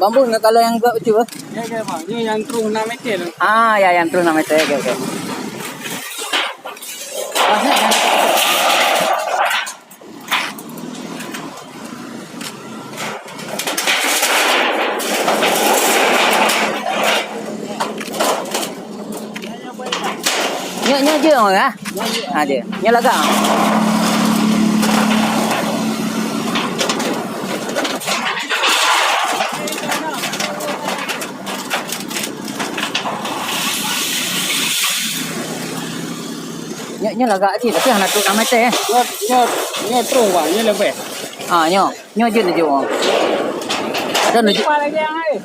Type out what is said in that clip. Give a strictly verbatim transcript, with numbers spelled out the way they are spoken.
Bambu nggak kalau yang gak lucu, eh? Ya, ya, Bang. Ini yang terus enam meter. Ah, ya, yang terus enam meter. Oke, oke. Nyoe, nyoe jeuet, ha? Ha, jeuet. Nyoe lagak. Nyoe, nyoe lagak cit, tapi hana trok enam meter, eh. Nyoe, nyoe, nyoe trok, Bang, nyoe leubeh. Ha, nyoe. Nyoe jeuet nuju. Ada nuju. Apa lagi yang lain?